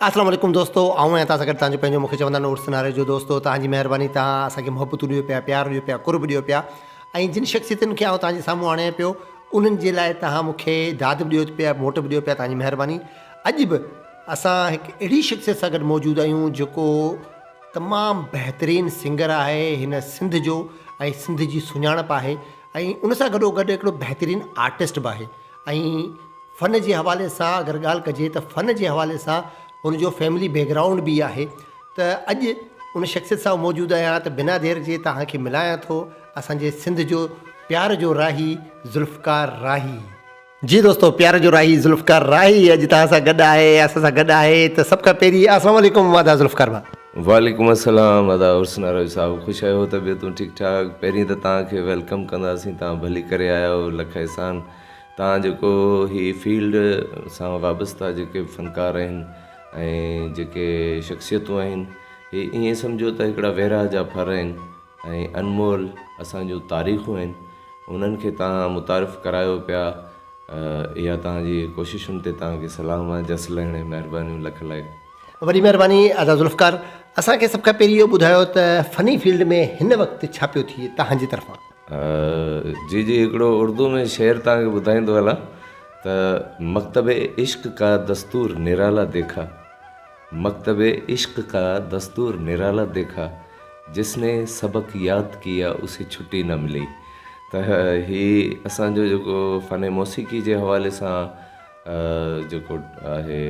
اسلام عليڪم دوستو آئون آهيان توهان سان گڏ توهان جو پنهنجو مونکي چوندا آهن عرس ناريجو دوستو توهان جي مهرباني توهان اسان کي محبتون ڏيو پيا پيار ڏيو پيا قرب ڏيو پيا ۽ جن شخصيتن کي آئون توهان جي سامهون آڻيان پيو انهن جي لاء توهان مونکي داد به ڏيو پيا موٽ به ڏيو پيا توهان جي مهرباني اڄ به اسان هڪ اهڙي شخصيت سان گڏ موجود آهيون جيڪو تمام بهترين سنگر آهي هن سنڌ جو ۽ سنڌ جي سڃاڻپ آهي ۽ ان سان گڏو گڏ هڪڙو بهترين آرٽسٽ به آهي ۽ فن جي حوالي سان اگر ڳالهه ڪجي ته فن جي حوالي سان هن جو فيملي بيڪ گرائونڊ به آهي ته اڄ ان شخصيت سان موجود آهيان ته بنا دير جي توهان کي ملايان ٿو اسان جي سنڌ جو پيار جو راهي ذوالفقار راهي. جي دوستو پيار جو راهي ذوالفقار راهي اڄ توهان سان گڏ آهي اسان سان گڏ آهي ته سڀ کان پهرين السلام عليڪم ادا ذوالفقار ڀاء. وعليڪم السلام ادا عرس ناروي صاحب خوش آهيو طبيعتون ٺيڪ ٺاڪ پهرين ته توهان کي welcome ڪنداسين توهان ڀلي ڪري آيا آهيو لک احسان توهان جيڪو هي فيلڊ سان وابسته جيڪي به فنڪار آهن ۽ جيڪي شخصيتون آهن هي ائين سمجهو ته هڪڙا ويراهه جا ڦر آهن ۽ انمول اسان جون تاريخون آهن انهن کي توهان متعارف ڪرايو پيا اها توهان جي ڪوششن تي توهان کي سلام آهي جس لهڻي مهربانيون لک لائق. وڏي مهرباني ادا ذوالفقار اسان کي سڀ کان پهرين اهو ٻڌايو ته فني فيلڊ ۾ هن وقت ڇا پيو ٿئي توهان جي طرفان. جي جي هڪڙو اردو ۾ شعر توهان کي ٻڌائيندو هلان ته مڪتب عشق ڪا دستور نرالا ديکا مڪتب عشق ڪا دستور نرالا ديکا جس ني سبق ياد ڪيا اسي ڇٽي نه ملي ته هي اسان جو جيڪو فن موسيقي جي حوالي سان جيڪو آهي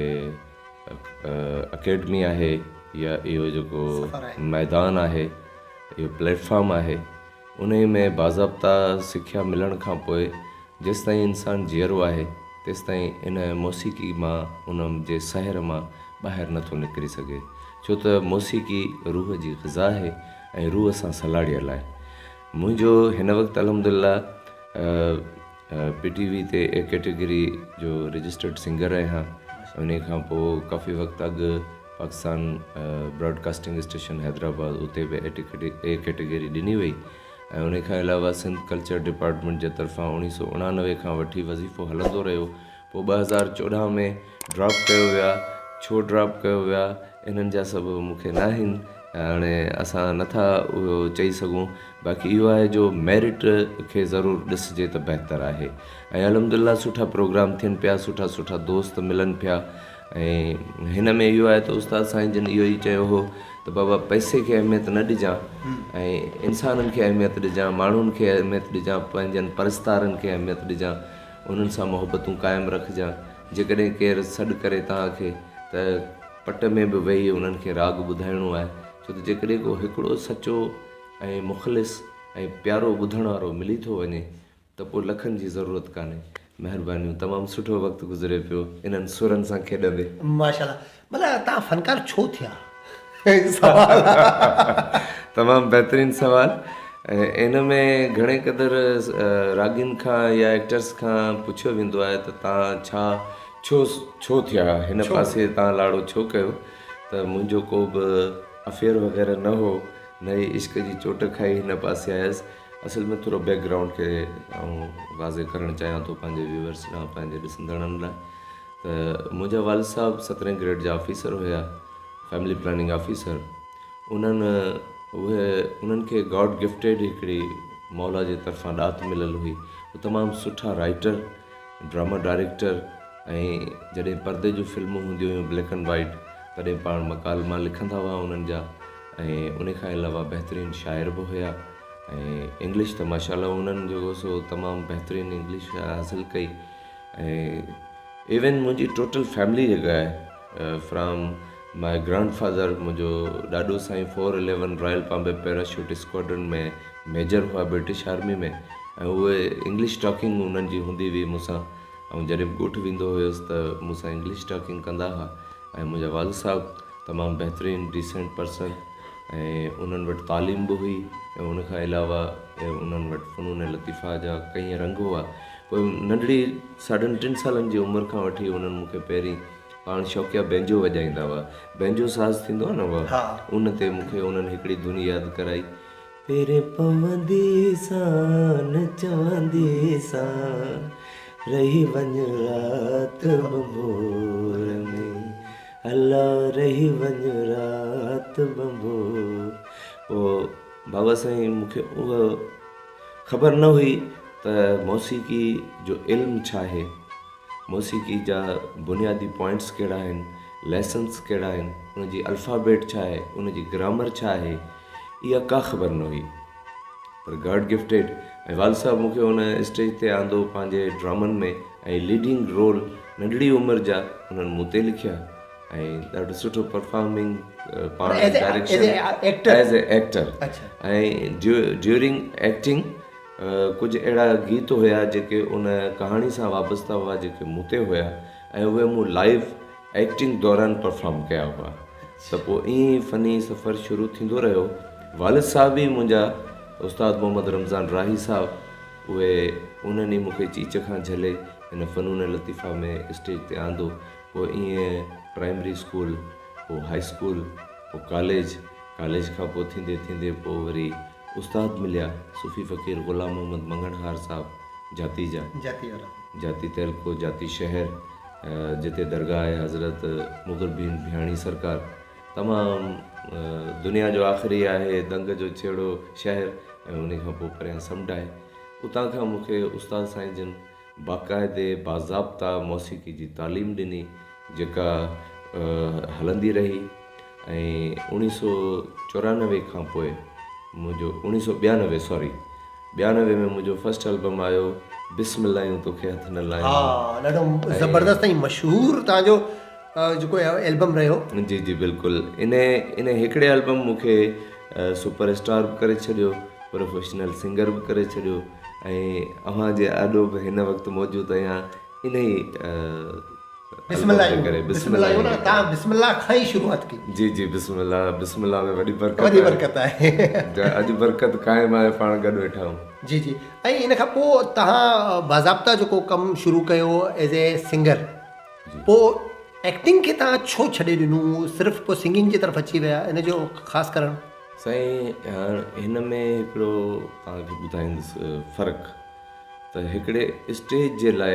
اڪيڊمي آهي يا اهو جيڪو ميدان آهي اهو پليٽ فارم آهي انهيء ۾ باضابطا سکيا ملڻ کان پوء جيستائين انسان جيئرو آهي، تيستائين ان موسيقي مان، ان جي سحر مان ٻاهر نه ٿو نڪري سگهي. ڇو ته موسيقي روح جي غذا آهي ۽ روح سان سلهاڙيل آهي. منهنجو هن وقت الحمدلله پي ٽي وي تي اي ڪيٽيگري جو رجسٽرڊ سنگر آهيان. انهيء کان پوء ڪافي وقت اڳ Pakistan broad casting station Hyderabad اتي به اي ڪيٽيگري ڏني وئي ۽ ان کان علاوه سنڌ ڪلچر ڊپارٽمينٽ جي طرفان اوڻيهه سو اڻانوي کان وٺي وظيفو هلندو رهيو پوء 2014 ۾ ڊراپ ڪيو ويا ڇو ڊراپ ڪيو ويا انهن جا سبب مون کي ناهن هاڻي اسان نٿا اهو چئي سگهون باقي اهو آهي جو ميرٽ کي ضرور ڏسجي ته بهتر آهي ۽ الحمدلله سٺا پروگرام ٿين پيا سٺا سٺا دوست ملن پيا ۽ هن ۾ اهو آهي ته استاد سائين جن اهو ئي چيو هو ته بابا پئسي کي اهميت نه ڏجان ۽ انسانن کي اهميت ڏجان، ماڻهن کي اهميت ڏجان، پنهنجن پرستارن کي اهميت ڏجان، انهن سان محبتون قائم رکجان، جيڪڏهن ڪير سڏ ڪري توهان کي ته پٽ ۾ به ويهي انهن کي راڳ ٻڌائڻو آهي، ڇو ته جيڪڏهن ڪو هڪڙو سچو ۽ مخلص ۽ پيارو ٻڌڻ وارو ملي ٿو وڃي ته پوء لکن جي ضرورت ڪانهي. مهربانيون تمام سٺو وقت گذري پيو انهن سرن سان کيڏندي. ماشاءالله مطلب توهان فنڪار ڇو ٿيا سوال. تمام بهترين سوال ان ۾ گهڻي قدر راڳين کان يا ايڪٽرس کان پڇيو ويندو آهي ته توهان ڇا ڇو ڇو ٿيا هن پاسي توهان لاڙو ڇو ڪيو ته منهنجو ڪو به افيئر وغيره نه هو نه ئي عشق جي چوٽ کائي هن پاسي آيس اصل ۾ ٿورو بيڪ گرائونڊ کي آئون واضح ڪرڻ چاهيان ٿو پنهنجي ويورس ڏانهن پنهنجي ڏسندڙن لاء ته منهنجا والد صاحب سترهين گريڊ جا آفيسر هيا فيملي پلاننگ آفيسر انهن اهي انهن کي گاڊ گفٽيڊ هڪڙي مولا جي طرفان ڏات مليل هئي هو تمام سٺا رائٽر ڊراما ڊائريڪٽر ۽ جڏهن پردي جون فلمون هونديون هيون بليڪ اينڊ وائيٽ تڏهن پاڻ مڪالما لکندا هئا انهن جا ۽ ان کان علاوه بهترين شاعر به هيا ۽ انگلش ته ماشاء الله انهن جيڪو سو تمام بهترين انگلش حاصل ڪئي ۽ ايون منهنجي ٽوٽل فيملي جيڪا آهي فرام my grand father منهنجو ڏاڏو سائين four eleven royal Bombay parachute squadron ۾ major هئا برٽش آرمي ۾ ۽ اهي انگلش ٽاڪنگ انهن جي هوندي هئي مون سان ۽ جڏهن به ڳوٺ ويندو هيس ته مون سان انگلش ٽاڪنگ ڪندا هئا ۽ منهنجا والد صاحب تمام بهترين ڊيسنٽ پرسن ۽ انهن وٽ تعليم به هئي ۽ ان کان علاوه انهن وٽ فنون لطيفه جا ڪئين رنگ هئا پوء ننڍڙي ساڍن ٽن سالن جي عمر کان وٺي انهن مون کي پهرين پاڻ شوقيا بينجو وڄائيندا هئا بينجو ساز ٿيندو آهي نه اها ان تي مون کي انهن هڪڙي ڌن ياد ڪرائي پيرين پوندي سان چوندي سان رهي وڃ رات ڀنڀور ۾ الا رهي وڃ رات ڀنڀور. پوء بابا سائين مون کي اها خبر نه هئي ته موسيقي جو علم ڇا آهي، موسيقي جا بنيادي پوائنٽس ڪهڙا آهن، ليسنس ڪهڙا آهن، ان جي الفابيٽ ڇا آهي، ان جي گرامر ڇا آهي، اها ڪا خبر نه هئي. پر گاڊ گفٽيڊ ۽ والد صاحب مون کي ان اسٽيج تي آندو پنهنجي ڊرامن ۾ ۽ ليڊنگ رول ننڍڙي عمر جا انهن مون تي لکيا ۽ ڏاڍو سٺو پرفارمنگ پاڻ direction as a actor ۽ during acting ڪجهه اهڙا گيت هيا جيڪي ان ڪهاڻي سان وابسته هئا جيڪي مون تي هيا ۽ اهي مون لائيو ايڪٽنگ دوران پرفارم ڪيا هئا ته پوء ائين ئي فني سفر شروع ٿيندو رهيو. والد صاحب ئي منهنجا استاد محمد رمضان راهي صاحب اهي انهن ئي مون کي چيچ کان جهلي هن فنون لطيفه ۾ اسٽيج تي آندو. پوء ائين پرائمري اسڪول، پوء هائي اسڪول، پوء ڪاليج، ڪاليج کان پوء ٿيندي ٿيندي پوء وري استاد مليا صوفي فقير غلام محمد مڱڻهار صاحب جاتي جا. جاتي وارا. جاتي تعلقو، جاتي شهر. جتي درگاهه آهي حضرت مغربين ڀياڻي سرڪار تمام دنيا جو آخري آهي دنگ جو ڇيڙو شهر ۽ انهي کان پوء پريان سمنڊ آهي اتان کان مون کي استاد سائين جن باقاعدي باضابطا موسيقي جي تعليم ڏني جيڪا هلندي رهي ۽ اوڻيهه سو 94 کان پوء منهنجو اوڻيهه سو 92 سوري 92 ۾ منهنجو فرسٽ البم آيو بسم الله يون توکي هٿ نه لايون. ها ڏاڍو زبردست ۽ مشهور توهان جو جيڪو البم رهيو. جي جي بلڪل انهي انهي هڪڙي البم مون کي سپر اسٽار به ڪري ڇڏيو پروفيشنل سنگر به ڪري ڇڏيو ۽ اوهان جي آڏو به هن وقت موجود آهيان انهي بسم الله جي ڪري بسم الله يون تان بسم الله کان ئي شروعات ڪئي. جي جي بسم الله بسم الله ۾ وڏي برڪت وڏي برڪت آهي اڄ برڪت قائم آهي پاڻ گڏ ويٺا آهيون. جي جي ۽ ان کان پوء تهان باضابطا جيڪو ڪم شروع ڪيو ايز اي سنگر پوء ايڪٽنگ کي تهان ڇو ڇڏي ڏنو صرف پوء سنگنگ جي طرف اچي ويا ان جو خاص ڪارڻ. سائين هاڻ هن ۾ هڪڙو توهان کي ٻڌائيندس فرق ته هڪڙي اسٽيج جي لاء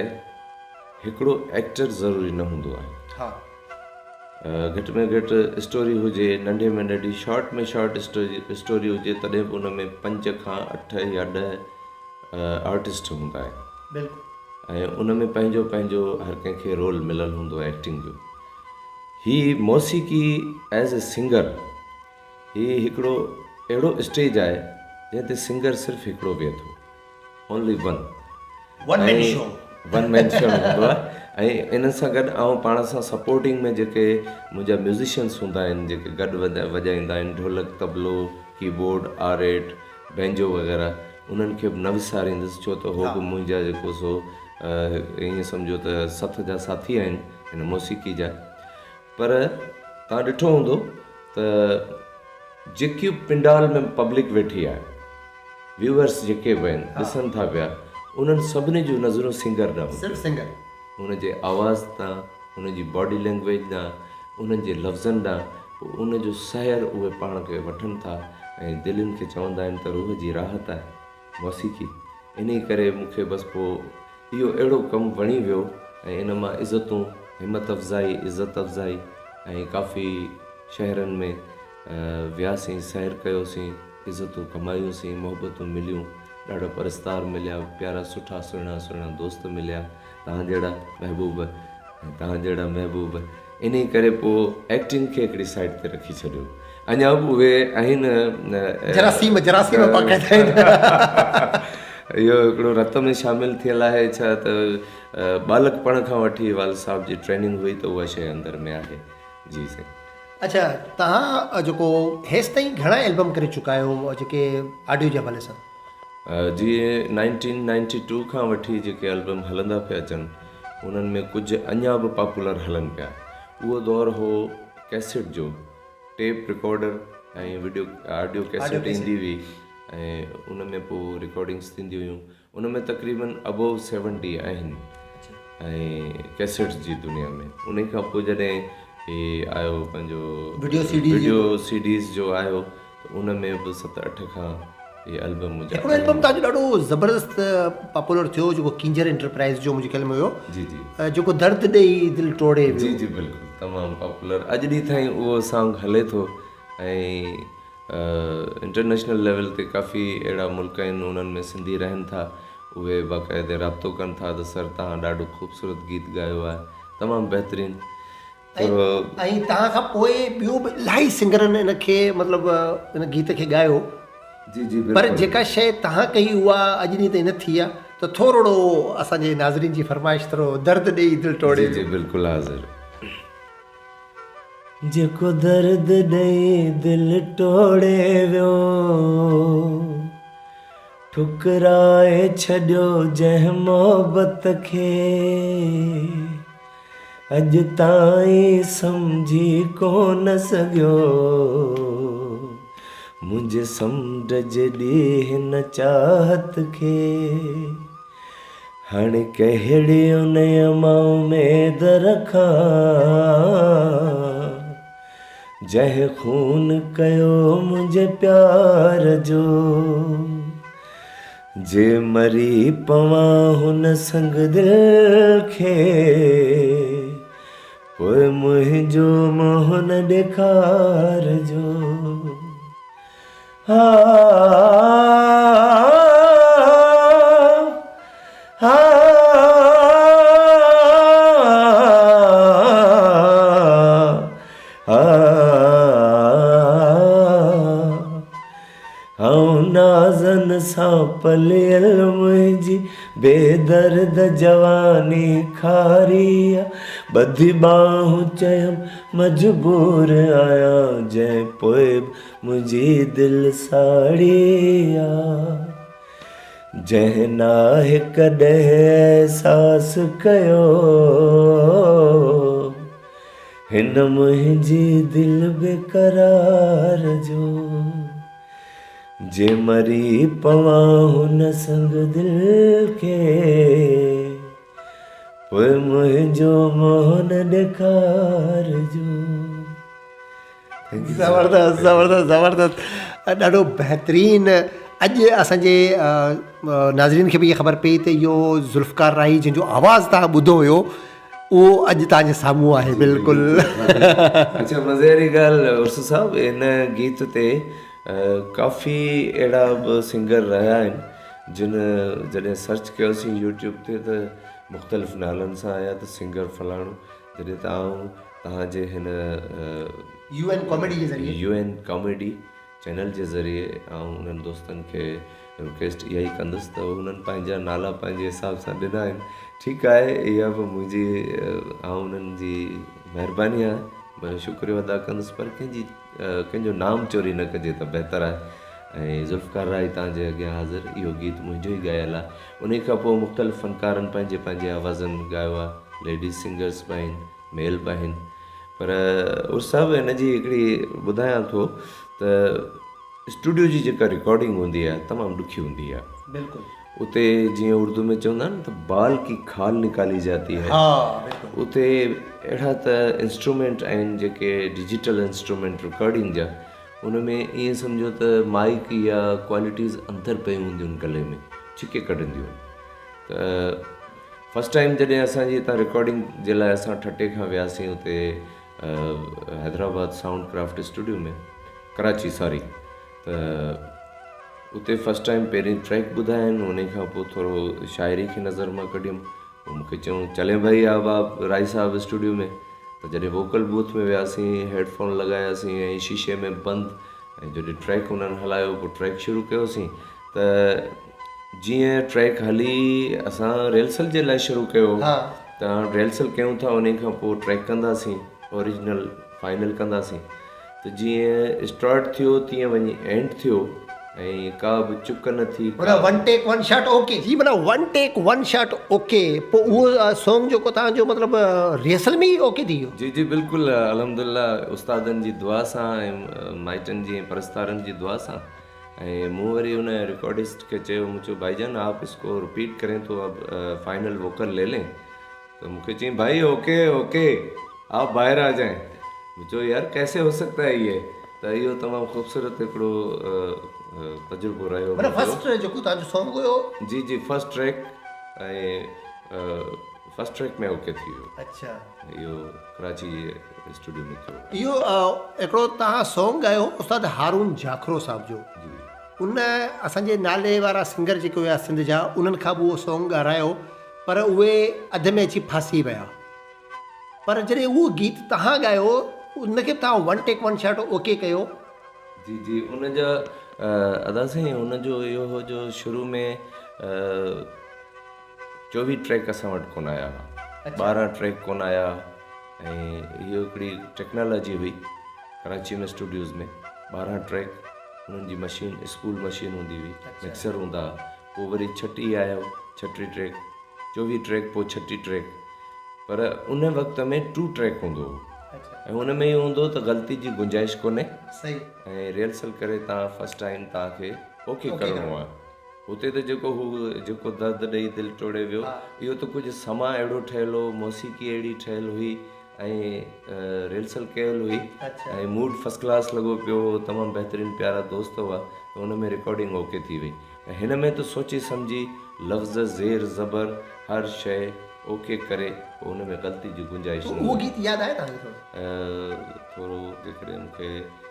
هڪڙو ايڪٽر ضروري نه هوندو آهي. ها. گهٽ ۾ گهٽ اسٽوري هجي ننڍي ۾ ننڍي شارٽ ۾ شارٽ اسٽوري هجي تڏهن به ان ۾ 5 کان 8 يا 10 آرٽسٽ هوندا آهن. بلڪل. ۽ ان ۾ پنهنجو پنهنجو هر ڪنهن کي رول مليل هوندو آهي ايڪٽنگ جو. هي موسيقي ايز اي سنگر هي هڪڙو اهڙو اسٽيج آهي جنهن تي سنگر صرف هڪڙو ويهي ٿو. Only one one man show one man show هوندو آهي ۽ انهن سان گڏ آئون پاڻ سان سپورٽنگ ۾ جيڪي منهنجا ميوزيشنس هوندا آهن جيڪي گڏ وڄائيندا آهن ڍولڪ طبلو ڪي بورڊ آريٽ بينجو وغيره انهن کي به نه وساريندس ڇو ته هو به منهنجا جيڪو سو ائين سمجهو ته سٿ جا ساٿي آهن هن موسيقي جا پر توهان ڏٺو هوندو ته جيڪي پنڊال ۾ پبلڪ ويٺي آهي ويوئرس جيڪي به آهن ڏسن ٿا پيا انهن سڀني جون نظرون سنگر ڏانهن صرف سنگر ان جي آواز تان ان جي باڊي لينگويج ڏانهن انهن جي لفظن ڏانهن پوء ان جو سحر اهي پاڻ کي وٺن ٿا ۽ دلين کي چوندا آهن ته روح جي راحت آهي موسيقي انهي ڪري مون کي بس پوء اهو اهڙو ڪم وڻي ويو ۽ ان مان عزتون همت افزائي عزت افزائي ۽ ڪافي شهرن ۾ وياسين سير ڪيوسين عزتون ڪمايون سين، محبتون مليون، ڏاڍا پرستار مليا، پيارا سٺا سهڻا سهڻا دوست مليا، توهان جهڙا محبوب ۽ توهان جهڙا محبوب، انهي ڪري پوء ايڪٽنگ کي هڪڙي سائيڊ تي رکي ڇڏيو. اڃا به اهي آهن. جراثيم جراثيم باقاعده آهن. اهو هڪڙو رت ۾ شامل ٿيل آهي ڇا ته ٻالڪپڻ کان وٺي والد صاحب جي ٽريننگ هئي ته اها شيء اندر ۾ آهي. جي سائين. اڇا توهان جيڪو هيستائين گهڻا البم ڪري چڪا آهيو جيڪي آڊيو جي حوالي سان؟ جي 1992 کان وٺي جيڪي البم هلندا پيا اچن انهن ۾ ڪجهه اڃا به پاپولر هلن پيا. اهو دور هو ڪيسٽ جو، tape recorder ۽ video audio cassette ايندي هئي ۽ ان ۾ پوء رڪارڊنگس ٿينديون هيون. ان ۾ تقريبن ابوو سيونٽي آهن ۽ ڪيسٽس جي دنيا ۾ انهي کان پوء جڏهن هي آيو پنهنجو وڊيو سي ڊيز جو آيو ته ان ۾ به ست اٺ کان هي البم منهنجا هڪڙو البم توهان جو ڏاڍو زبردست پاپولر ٿيو جيڪو ڪينجهر انٽرپرائز جو منهنجي خيال ۾ هيو جي جي جيڪو درد ڏئي دل ٽوڙي ويو جي جي بلڪل. تمام پاپولر اڄ ڏينهن تائين اهو سانگ هلي ٿو ۽ انٽرنيشنل ليول تي ڪافي اهڙا ملڪ آهن انهن ۾ سنڌي رهن ٿا اهي باقاعدي رابطو ڪن ٿا ته سر توهان ڏاڍو خوبصورت گيت ڳايو آهي تمام بهترين ٿورو ۽ توهان کان پوء ٻيو به الاهي سنگرن ان کي مطلب ان گيت کي ڳايو جي جي پر بلڪل جيڪا شيء توهان ڪئي اها اڄ ڏينهن تائين نه ٿي آهي ته ٿورڙو اسان جي ناظرين جي فرمائش ٿورو درد ڏئي دل ٽوڙي جي جي بلڪل حاضر. جيڪو درد ڏئي دل ٽوڙي ويو ٺڪرائي ڇڏيو جنهن محبت کي اڄ تائين سمجهي ڪونه سگهيو منهنجي سمنڊ جيڏي هن چاهت کي هاڻي ڪهڙي انهيء مان اميد رکان جنهن خون ڪيو منهنجي پيار جو. جي مري پوان هن سنگدل کي پوء منهنجو منهن نه ڏيکارجو. ها ها ها آئون نازن سان پليل منهنجي بي درد جواني کاري آ ٻڌي ٻانهون چيم مجبور آهيان جنهن پوء به منهنجي دل ساڙي آ جنهن ناهي ڪڏهن احساس ڪيو هن منهنجي دل بيقرار جو. جي مري پوان هن سنگ دل کي پوء منهنجو منهن نه ڏيکارجو. زبردست زبردست زبردست ڏاڍو بهترين اڄ اسان جي ناظرين کي به اها خبر پئي ته اهو ذوالفقار راهي جنهن جو آواز توهان ٻڌو هيو اهو اڄ توهان جي سامهون آهي بلڪل. اڇا مزي واري ڳالهه عرس صاحب ان گيت تي ڪافي اهڙا به سنگر رهيا آهن جن جڏهن سرچ ڪيوسين يوٽيوب تي ته مختلف نالن سان آيا ته سنگر فلاڻو جڏهن ته آئون توهان جي هن يو اين ڪاميڊي جي ذريعي يو اين ڪاميڊي چينل جي ذريعي آئون انهن دوستن کي رڪويسٽ اها ئي ڪندس ته انهن پنهنجا نالا پنهنجي حساب سان ڏنا آهن ٺيڪ آهي اها به منهنجي آئون انهن جي مهرباني آهي مان شڪريو ادا ڪندس پر ڪنهن جي ڪنهن جو نام چوري نه ڪجي ته بهتر آهي ۽ ذوالفقار راهي توهان جي اڳيان حاضر اهو گيت منهنجو ئي ڳايل آهي انهي کان پوء مختلف فنڪارن پنهنجي پنهنجي آوازن ۾ ڳايو آهي ليڊيز سنگرس به آهن ميل به آهن پر عرس صاحب هن جي هڪڙي ٻڌايان ٿو ته اسٽوڊيو جي جيڪا رڪارڊنگ هوندي آهي تمام ڏکي هوندي آهي. بلڪل. اتي جيئن اردو ۾ چوندا آهن ته بال ڪي کال نڪالي جاتي هي. ها بلڪل. اتي اهڙا ته انسٽرومينٽ آهن جيڪي ڊجيٽل انسٽرومينٽ رڪارڊنگ جا ان ۾ ائين سمجهو ته مائيڪ يا ڪوالٽيز اندر پيون هونديون آهن گلي ۾ ڇڪي ڪڍنديون آهن ته فرسٽ ٽائيم جڏهن اسان جي هتان رڪارڊنگ جي لاء اسان ٺٽي کان وياسين اتي Hyderabad sound craft studio ۾ Karachi sorry ته اتي فرسٽ ٽائيم پهرين ٽريڪ ٻڌاين ان کان پوء ٿورو شاعري کي نظر مان ڪڍيم پوء مونکي چيون چلين ڀائي اب آپ رائي صاحب اسٽوڊيو ۾ ته جڏهن ووڪل بوٿ ۾ وياسين هيڊ فون لڳاياسين ۽ شيشي ۾ بند ۽ جڏهن ٽريڪ انهن هلايو پوء ٽريڪ شروع ڪيوسين ته جيئن ٽريڪ هلي اسان ريهرسل جي لاء شروع ڪيو ته هاڻ ريهرسل ڪيون ٿا انهي کان پوء ٽريڪ ڪنداسين اوريجنل فائنل ڪنداسين ته جيئن اسٽارٽ ٿيو تيئن وڃي اينڊ ٿيو ۽ ڪا به چڪ نه ٿي معنيٰ one take one shot okay. جي معنيٰ one take one shot okay پوء اهو سونگ جيڪو توهان جو مطلب ريهرسل ۾ ئي اوڪي ٿي ويو. جي جي بلڪل الحمدلله استادن جي دعا سان ۽ مائٽن جي ۽ پرستارن جي دعا سان ۽ مون وري ان رڪارڊسٽ کي چيو مون چيو ڀائي جان آپ اس ڪو رپيٽ ڪرين تو اب فائنل ووڪل لي لين ته مون کي چيائين ڀائي اوڪي اوڪي آپ باهر آ جائين مون چيو يار ڪيسي هو سڪتا هي يي ته اهو تمام خوبصورت هڪڙو تجربو رهيو معنيٰ فرسٽ جيڪو توهان جو سونگ هيو جي جي first track ۽ first track ۾ okay ٿي ويو. اڇا. اهو ڪراچي جي اسٽوڊيو ۾ ٿيو. اهو هڪڙو توهان سونگ ڳايو استاد هارون جاکرو صاحب جو. جي. ان اسان جي نالي وارا سنگر جيڪي هيا سنڌ جا انهن کان به اهو سونگ ڳارايو پر اهي اڌ ۾ اچي ڦاسي ويا. پر جڏهن اهو گيت توهان ڳايو ان کي به توهان one take one shot okay ڪيو. جي جي ان جا ادا سائين ان جو اهو هو جو شروع ۾ 24 ٽريڪ اسان وٽ ڪونه آيا هئا 12 ٽريڪ ڪونه آيا ۽ اهو هڪڙي ٽيڪنالاجي هئي ڪراچي ۾ اسٽوڊيوز ۾ 12 ٽريڪ انهن جي مشين اسپول مشين هوندي هئي مڪسر هوندا هئا پوء وري 36 آيو 36 ٽريڪ 24 ٽريڪ پوء 36 ٽريڪ پر ان وقت ۾ ٽو ٽريڪ هوندو هو ۽ ان ۾ اهو هوندو هو ته غلطي جي گنجائش ڪونهي ۽ ريهرسل ڪري توهان فرسٽ ٽائيم توهان کي اوڪي ڪرڻو آهي هتي ته جيڪو هو جيڪو درد ڏئي دل ٽوڙي ويو اهو ته ڪجهه سما اهڙو ٺهيل هو موسيقي اهڙي ٺهيل هئي ۽ ريهرسل ڪيل هئي ۽ موڊ فرسٽ ڪلاس لڳو پيو هو تمام بهترين پيارا دوست هئا ته ان ۾ رڪارڊنگ اوڪي ٿي وئي ۽ هن ۾ ته سوچي سمجهي لفظ زير زبر هر شيء اوڪي ڪري پوء ان ۾ غلطي جي گنجائش نه اهو گيت ياد آهي توهان کي ٿورو؟ ٿورو جيڪڏهن مون کي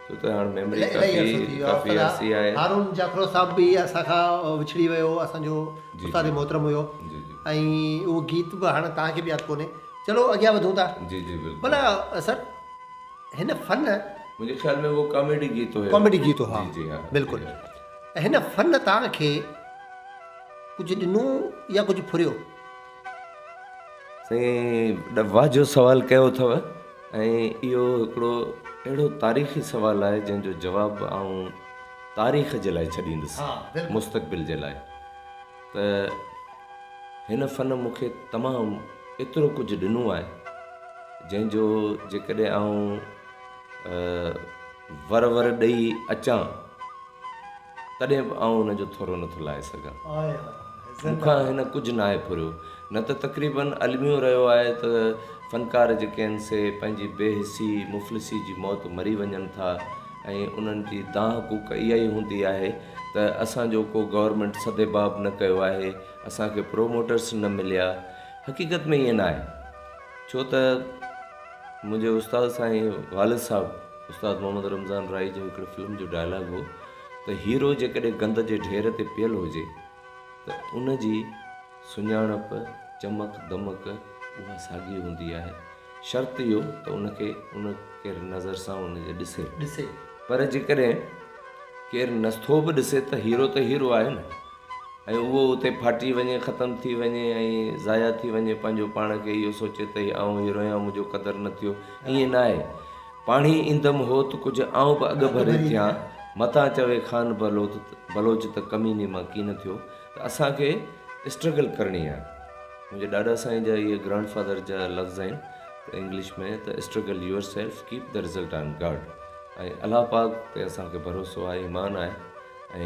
ڇو ته هاڻ ميموري ڪافي ڪافي عرصي آهي. هارون جاکرو صاحب به اسان کان وڇڙي ويو اسان جو استاد محترم هيو ۽ اهو گيت به هاڻ توهان کي به ياد ڪونهي چلو اڳيان وڌون ٿا. جي جي بلڪل. ڀلا سر هن فن. منهنجي خيال ۾ اهو ڪاميڊي گيت هيو. ڪاميڊي گيت هو ها جي جي ها بلڪل. هن فن توهان کي ڪجهه ڏنو يا ڪجهه ڦريو؟ سائين واھ جو سوال ڪيو اٿو ۽ اهو هڪڙو اهڙو تاريخي سوال آهي جنهن جو جواب آئون تاريخ جي لاء ڇڏيندس مستقبل جي لاء ته هن فن مون کي تمام ايترو ڪجهه ڏنو آهي جنهن جو جيڪڏهن آئون ور ور ڏئي اچان تڏهن به آئون ان جو ٿورو نٿو لاهي سگهان. مون کان هن ڪجهه ناهي ڦريو. نه ته تقريباً الميو رهيو آهي ته فنڪار جيڪي آهن سي پنهنجي بي حسي، مفلسي جي موت مري وڃن ٿا ۽ انهن جي دانهن ڪوڪ اها ئي هوندي آهي ته اسان جو ڪو گورنمينٽ سدباب نه ڪيو آهي، اسان کي پروموٽرس نه مليا. حقيقت ۾ ائين ناهي. ڇو ته منهنجي استاد سائين والد صاحب استاد محمد رمضان راهي جو هڪڙي فلم جو ڊائلاگ هو ته هيرو جيڪڏهن گند جي ڍير تي پيل هجي ته ان جي سڃاڻپ، چمڪ دمڪ اها ساڳي هوندي آهي شرط اهو ته ان کي ان ڪير نظر سان ان جي ڏسي. ڏسي. پر جيڪڏهن ڪير نٿو به ڏسي ته هيرو ته هيرو آهي نه ۽ اهو اتي ڦاٽي وڃي ختم ٿي وڃي ۽ ضايع ٿي وڃي پنهنجو پاڻ کي اهو سوچي ته هي آئون هيرو آهيان منهنجو قدر نه ٿيو ائين ناهي پاڻهي ايندم هوت ڪجهه آئون به اڳڀري ٿيان، متان چوي خان بلوچ ته ڪميني مان ڪين ٿيو ته اسان کي اسٽرگل ڪرڻي آهي. منهنجي ڏاڏا سائين جا اهي گرانڊ فادر جا لفظ آهن ته انگلش ۾ ته struggle yourself keep the result on God ۽ الله پاڪ تي اسان کي ڀروسو آهي ايمان آهي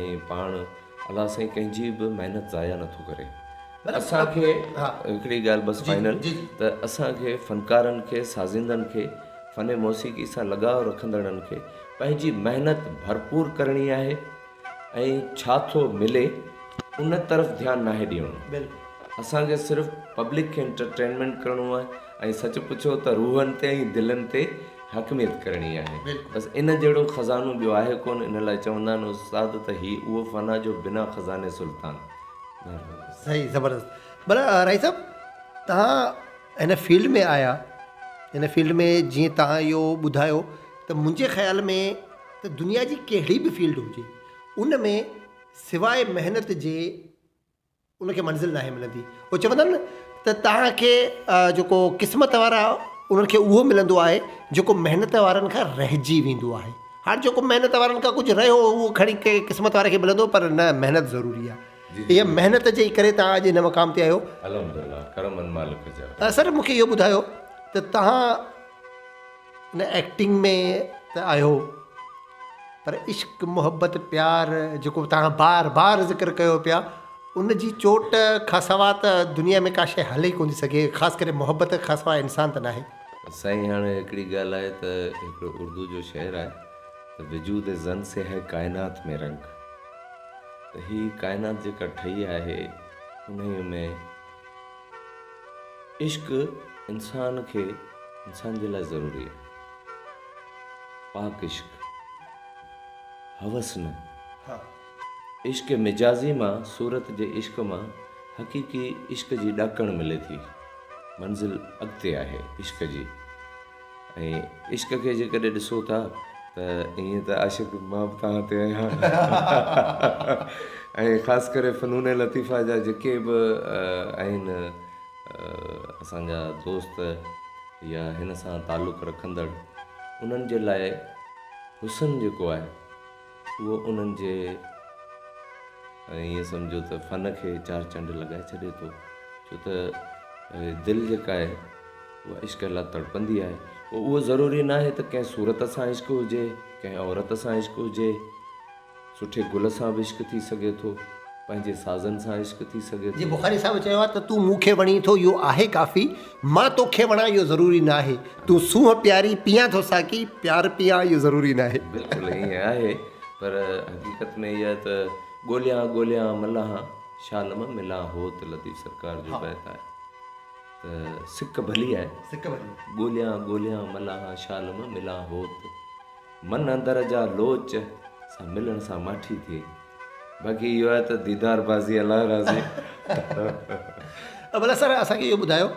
۽ پاڻ الله سائين ڪنهن جي به محنت ضايع نٿو ڪري. اسان کي هڪڙي ڳالهه بس فائنل ته اسان کي فنڪارن کي سازندن کي فن موسيقي سان لڳاء رکندڙن کي پنهنجي محنت ڀرپور ڪرڻي آهي ۽ ڇا ٿو ملي ان طرف ڌيان ناهي ڏيڻو اسان کي صرف پبلڪ کي انٽرٽينمينٽ ڪرڻو آهي ۽ سچ پڇو ته روحن تي ۽ دلن تي حاڪميت ڪرڻي آهي بس ان جهڙو خزانو ٻيو آهي ڪونه ان لاء چوندا آهن استاد ته هي اهو فن آهي جو بنا خزاني سلطان مهرباني. صحيح زبردست ڀلا رائي صاحب تهان هن فيلڊ ۾ آيا هن فيلڊ ۾ جيئن توهان اهو ٻڌايو ته منهنجي خيال ۾ ته دنيا جي ڪهڙي به فيلڊ هجي ان ۾ سواء محنت جي ان کي منزل ناهي ملندي هو چوندا آهن نه ته توهان کي جيڪو قسمت وارا انهن کي اهو ملندو آهي جيڪو محنت وارن کان رهجي ويندو آهي هاڻ جيڪو محنت وارن کان ڪجهه رهيو اهو کڻي قسمت واري کي ملندو پر نه محنت ضروري آهي اها محنت جي ڪري توهان اڄ هن مقام تي آهيو. الحمدلله ڪرم ان مالڪ جا. سر مون کي اهو ٻڌايو ته توهان ان ايڪٽنگ ۾ ته آهيو پر عشق محبت پيار جيڪو توهان بار بار ذڪر ڪيو پيا ان جي چوٽ کان سوا ته دنيا ۾ ڪا شيء هلي ئي ڪونه ٿي سگهي خاص ڪري محبت کان سوا انسان ته ناهي. سائين هاڻي هڪڙي ڳالهه آهي ته هڪڙو اردو جو شعر آهي ته وجود زن سي هي ڪائنات ۾ رنگ. ته هي ڪائنات جيڪا ٺهي آهي انهيء ۾ عشق انسان کي انسان جي لاء ضروري آهي. پاڪ عشق، هوس نه. عشق مجازي مان صورت جي عشق مان حقيقي عشق جي ڏاڪڻ ملي ٿي. منزل اڳتي آهي عشق جي ۽ عشق کي جيڪڏهن ڏسو ٿا ته ائين ته عاشق مان به توهان تي آهيان ۽ خاص ڪري فنون لطيفه جا جيڪي به آهن اسان جا دوست يا هن سان تعلق رکندڙ انهن جي لاء حسن جيڪو آهي اهو انهن جي ائين سمجهو ته فن کي چار چنڊ لڳائي ڇڏي ٿو ڇو ته دل جيڪا آهي اها عشق لاء تڙپندي آهي پوء اهو ضروري ناهي ته ڪنهن صورت سان عشق هجي ڪنهن عورت سان عشق هجي سٺي گل سان به عشق ٿي سگهي ٿو، پنهنجي سازن سان عشق ٿي سگهي جي ٿو. بخاري صاحب چيو آهي ته تون مون کي وڻين ٿو اهو آهي ڪافي، مان توکي وڻان اهو ضروري ناهي، تون سونهن پياري پيان ٿو ساقي، پيار پيان اهو ضروري ناهي. بلڪل ائين آهي پر حقيقت ۾ اها ته ڳوليان ڳوليان ملان شال م ملان هوت لطيف سرڪار جو بيت آهي ته سڪ ڀلي آهي سڪ ڀلي. ڳوليان ڳوليان ملان شال م ملان هوت. من اندر جا لوچ سان ملڻ سان ماٺي ٿئي. باقي اهو آهي ته ديدار بازي الله راضي. ڀلا سر اسان کي اهو ٻڌايو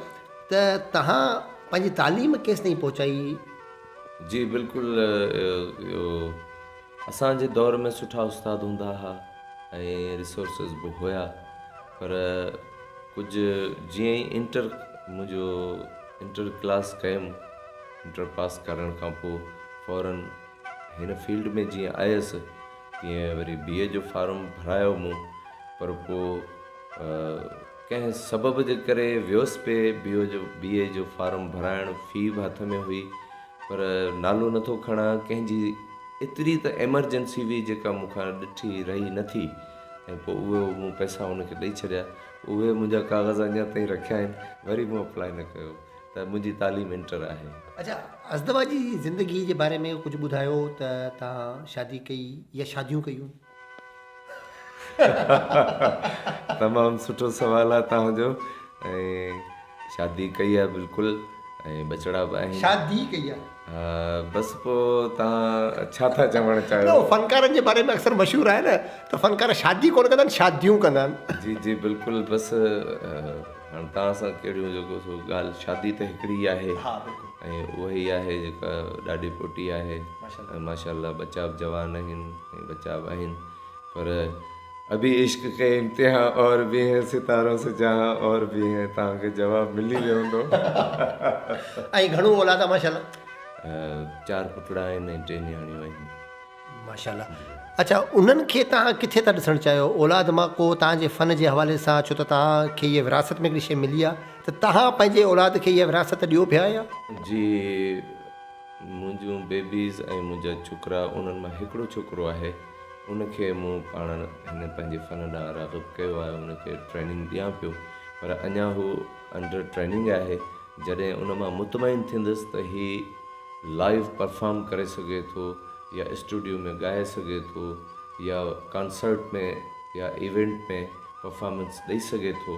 ته توهان پنهنجي تعليم ڪيستائين پهچائي؟ جي بلڪل اهو اسان جي دور ۾ سٺا استاد هوندا ها ۽ ريسورسز به هيا پر ڪجهه جيئن ئي انٽر منهنجو انٽر ڪلاس ڪيم انٽر پاس ڪرڻ کان پوء فورن هن فيلڊ ۾ جيئن آيس تيئن وري بي اي جو فارم ڀرايو مون پر پوء ڪنهن سبب جي ڪري ويس پي بي او جو بي اي جو فارم ڀرائڻ في به هٿ ۾ هئي پر نالو نٿو کڻان ڪنهن جي ايتري ته ايمرجنسي هئي جيڪا مون کان ڏٺي رهي نه ٿي ۽ پوء اهي مون پئسا ان کي ڏئي ڇڏيا اهي منهنجا ڪاغذ اڃا تائين رکيا آهن وري مون اپلائي نه ڪيو ته منهنجي تعليم انٽر آهي. اڇا ازدوا جي زندگي جي باري ۾ ڪجهه ٻڌايو ته توهان شادي ڪئي يا شاديون ڪيون؟ تمام سٺو سوال آهي توهان جو ۽ شادي ڪئي آهي بلڪل ۽ ٻچڙا به آهن. شادي ڪئي آهي. ها بس پوء توهان ڇا ٿا چوڻ چاهيو؟ نه فنڪارن جي باري ۾ اڪثر مشهور آهي نه ته فنڪار شادي ڪونه ڪندا آهن شاديون ڪندا آهن. جي جي بلڪل بس هاڻ توهان سان ڪهڙيون جيڪو سو ڳالهه شادي ته هڪڙي ئي آهي ۽ اها ئي آهي جيڪا ڏاڏي پوٽي آهي ۽ ماشاء الله ٻچا به جوان آهن ۽ ٻچا به آهن پر ابي عشق ڪي امتحان اور بي هين ستارون سي جهان اور بي هين توهان کي جواب ملي ويو هوندو. ۽ گهڻو اولاد آ ماشاء الله. چار پٽڙا آهن ۽ ٽي نياڻيون آهن. ماشاء الله اڇا انهن کي توهان ڪٿي ٿا ڏسڻ چاهيو اولاد مان ڪو توهان جي فن جي حوالي سان ڇو ته توهان کي هيء وراثت ۾ هڪڙي شيء ملي آهي ته توهان پنهنجي اولاد کي اها وراثت ڏيو پيا يا؟ جي منهنجون بيبيز ۽ منهنجا ڇوڪرا انهن مان هڪڙو ڇوڪرو آهي ان کي مون پاڻ هن پنهنجي فن ڏانهن راغب ڪيو آهي ان کي ٽريننگ ڏيان پيو پر اڃا هو انڊر ٽريننگ آهي جڏهن ان مان مطمئن ٿيندس ته هي لائيو پرفارم ڪري سگهي ٿو يا اسٽوڊيو ۾ ڳائي سگهي ٿو يا ڪانسرٽ ۾ يا ايونٽ ۾ پرفارمنس ڏئي سگهي ٿو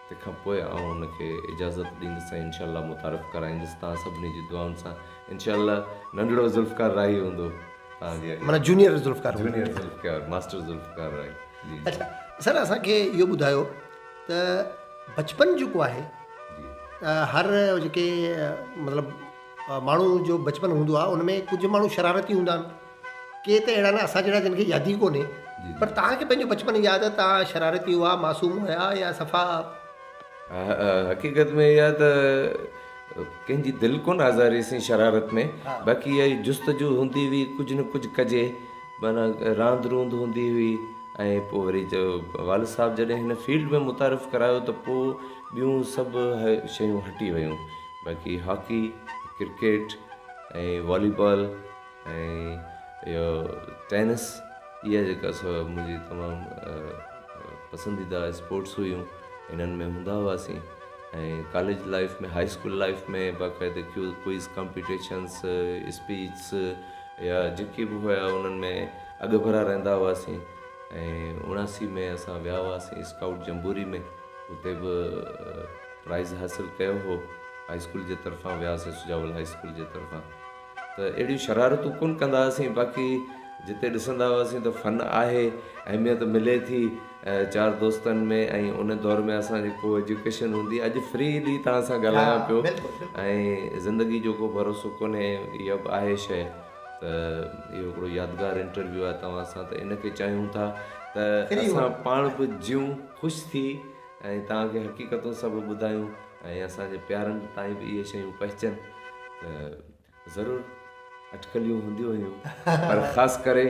تنهن کان پوء آئون ان کي اجازت ڏيندس ۽ انشاء الله متعارف ڪرائيندس توهان سڀني جي دعائن سان انشاء الله ننڍڙو ذوالفقار راهي هوندو توهان جي اڳيان. معنيٰ جونيئر ذوالفقار هوندو. جونيئر ذوالفقار ماسٽر ذوالفقار راهي جي جي. اڇا سر اسان کي اهو ٻڌايو ته بچپن جيڪو آهي هر جيڪي مطلب ماڻهو جو بچپن هوندو آهي ان ۾ ڪجهه ماڻهو شرارتي هوندا آهن ڪي ته اهڙا نه اسان جهڙا جن کي ياد ئي ڪونهي پر توهان کي پنهنجو بچپن ياد آهي توهان شرارتي هئا معصوم هيا يا صفا. حقيقت ۾ اها ته ڪنهن جي دل ڪونه آزاريسين شرارت ۾ باقي اها ئي جستجو هوندي هئي ڪجهه نه ڪجهه ڪجي معنيٰ راند روند هوندي هئي ۽ پوء وري والد صاحب جڏهن هن فيلڊ ۾ متعارف ڪرايو ته پوء ٻيون سڀ شيون هٽي ويون باقي هاڪي، ڪرڪيٽ ۽ والي بال ۽ اهو ٽينس اها جيڪا سو منهنجي تمام پسنديده اسپورٽس هيون انهن ۾ هوندا هئاسين ۽ college life ۾ high school life ۾ باقاعده ڪوئز ڪمپيٽيشنس اسپيچس يا جيڪي به هيا انهن ۾ اڳڀرا رهندا هئاسين ۽ 79 ۾ اسان ويا هئاسين اسڪائوٽ جمبوري ۾ اتي به. پرائز حاصل ڪيو هو هائي اسڪول جي طرفان وياسين سجاول هائي اسڪول جي طرفان ته اهڙيون شرارتون ڪونه ڪندا هئاسين باقي جتي ڏسندا هئاسين ته فن آهي اهميت ملي ٿي چار دوستن ۾ ۽ ان دور ۾ اسان جي ڪو ايجوڪيشن هوندي اڄ فريلي توهان سان ڳالهايان پيو ۽ زندگي جو ڪو ڀروسو ڪونهي اها به آهي شيء ته اهو هڪڙو يادگار انٽرويو آهي توهان سان ته ان کي چاهيون ٿا ته اسان پاڻ به جيون خوش ٿي ۽ توهان کي حقيقتون سڀ ٻڌايون ۽ اسان جي پيارن تائين به اهي شيون پهچن ته ضرور اٽڪليون هونديون هيون پر خاص ڪري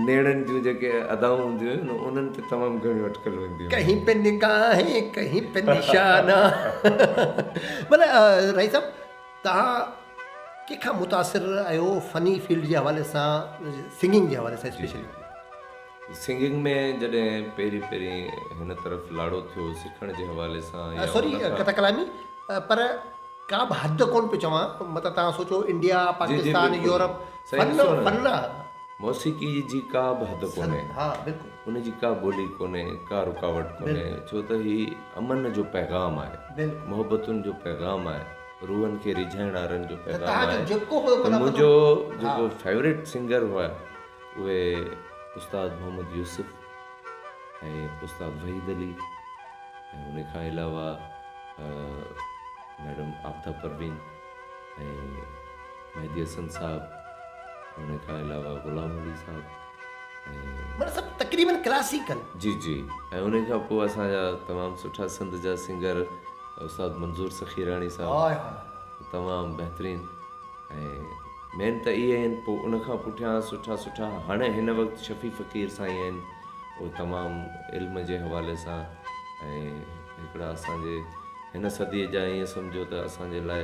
نيڻن جون جيڪي ادائون هونديون هيون نه انهن تي تمام گهڻيون اٽڪلون اينديون هيون. ڪهين پي نگاهين ڪهين پي نشانا. مطلب رئيس صاحب توهان ڪنهن کان متاثر آهيو فني فيلڊ جي حوالي سان سنگنگ جي حوالي سان اسپيشلي؟ سنگنگ ۾ جڏهن پهرين پهرين هن طرف لاڙو ٿيو سکڻ جي حوالي سان يا سوري ان کان قطع ڪلامي پر ڪا به حد ڪون پيو چوان متان توهان سوچو انڊيا جي جي پاڪستان بلڪل يورپ سائين فن ڏسو نه فن آ. موسيقي جي ڪا به حد ڪونهي ها بلڪل ان جي ڪا ٻولي ڪونهي ڪا رڪاوٽ ڪونهي بلڪل ڇو ته هي امن جو پيغام آهي بلڪل محبتن جو پيغام آهي روحن کي ريجهائڻ وارن جو ته پيغام توهان جو آهي جيڪو به ته معنيٰ منهنجو ها جيڪو فيورٽ سنگر هئا اهي استاد محمد يوسف ۽ استاد وحيد علي ۽ ان کان علاوه ميڊم عابده پروين ۽ مهدي حسن صاحب ۽ ان کان علاوه غلام علي صاحب ۽ معنيٰ سڀ تقريبن ڪلاسيڪل. جي جي ۽ ان کان پوء اسان جا تمام سٺا سنڌ جا سنگر استاد منظور سخيراڻي صاحب هاء هاء. تمام بهترين ۽ مين ته اهي آهن پوء ان کان پٺيان سٺا سٺا هاڻي هن وقت شفيع فقير سائين آهن اهي تمام علم جي حوالي سان ۽ هڪڙا اسان جي هن صديء جا ائين سمجهو ته اسان جي لاء